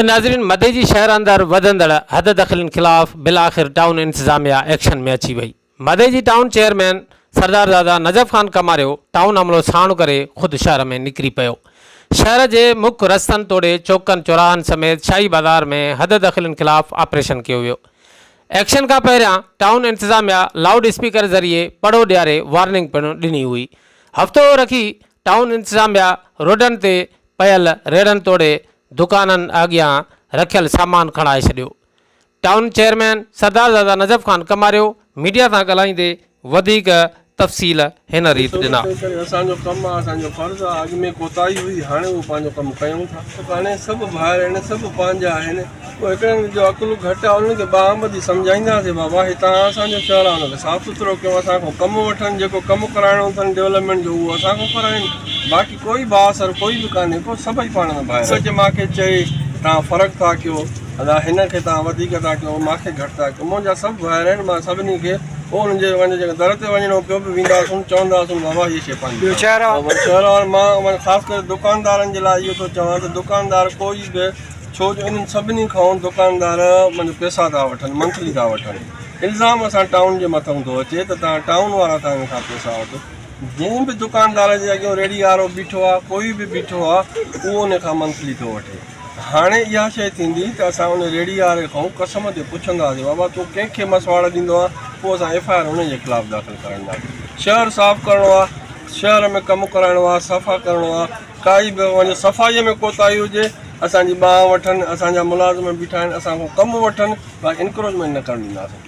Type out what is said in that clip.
ناظرين مديجي شهر اندر وڌندڙ حد دخلين خلاف بالاخر ٽائون انتظاميا ايڪشن ۾ اچي وئي. Madeji town chairman Sardarzada Najaf Khan Kumario town عملو ساڻ ڪري خود شهر ۾ نڪري پيو. شهر جي مک رستن توڙي چوڪن چوراهن سميت شاهي بازار ۾ حد دخلين خلاف آپريشن ڪيو ويو. ايڪشن کان پهريان ٽائون انتظاميا لائوڊ اسپيڪر ذريعي پڙهو ڏياري وارننگ پڻ ڏني هئي. هفتو رکي ٽائون انتظاميا روڊن تي پيل ريڙهن توڙي دڪانن اڳيان رکيل سامان کڻائي ڇڏيو. Town chairman Sardarzada Najaf Khan Kumario media سان ڳالهائيندي وڌيڪ تفصيل هن ريت ڏسو ته ڏنا. تنهن ڪري اسان جو ڪم آ، اسان جو فرض آ، اڳ ۾ ڪوتاهي هئي، هاڻي اهو پنهنجو ڪم ڪيون ٿا. ڪانهي، سڀ ڀائر آهن، سڀ پنهنجا آهن، پوء هڪڙن جو عقل گهٽ آ، انهن کي ٻانهن ٻڌي سمجهائينداسين، بابا هي توهان اسان جو شهر آ، ان کي صاف سٿرو ڪيو، اسان کان ڪم وٺن، جيڪو ڪم ڪرائڻو اٿن ڊولپمينٽ جو اهو اسان کان ڪرائين. باقي ڪوئي بااثر ڪوئي به ڪانهي ڪو سڀئي پاڻ ۾ ڀائر آهن. سچ مان کي چئي توهان فرق ٿا ڪيو ادا هن کي توهان وڌيڪ ٿا ڪيو مان کي گهٽ ٿا ڪيو منهنجا سڀ ڀائر آهن مان سڀني کي پوء انهن جي وڃ جيڪڏهن در تي وڃڻو پيو به وينداسون چونداسون بابا هي شي پنهنجي شهر وارن مان خاص ڪري دڪاندارن جي لاء اهو ٿو چوان ته دڪاندار ڪوئي به ڇو جو انهن سڀني کان دڪاندار منهنجو پئسا ٿا وٺن منٿلي ٿا وٺن الزام اسان ٽائون جي مٿئون ٿو اچي ته توهان ٽائون وارا ٿا انهن کان پئسا وٺو جنهن به دڪاندار جي اڳيان ريڙهي وارو بيٺو آ ڪوئي به بيٺو آ اهو ان کان منٿلي ٿو وٺي. هاڻي اها شيء ٿيندي ته اسان ان ريڙهي واري کان قسم تي پڇنداسين بابا تون ڪنهن کي مسواڙ ڏيندو آن پوء اسان ايف I R ان جي خلاف داخل ڪرائينداسين. شهر صاف ڪرڻو آ شهر ۾ ڪم ڪرائڻو آ صفا ڪرڻو آ ڪائي به وڃي صفائي ۾ ڪوتاهي هجي اسان جي ٻانهن وٺن اسان جا ملازم بيٺا آهن اسان کان ڪم وٺن باقي انڪروچمينٽ نه ڪرڻ ڏينداسين.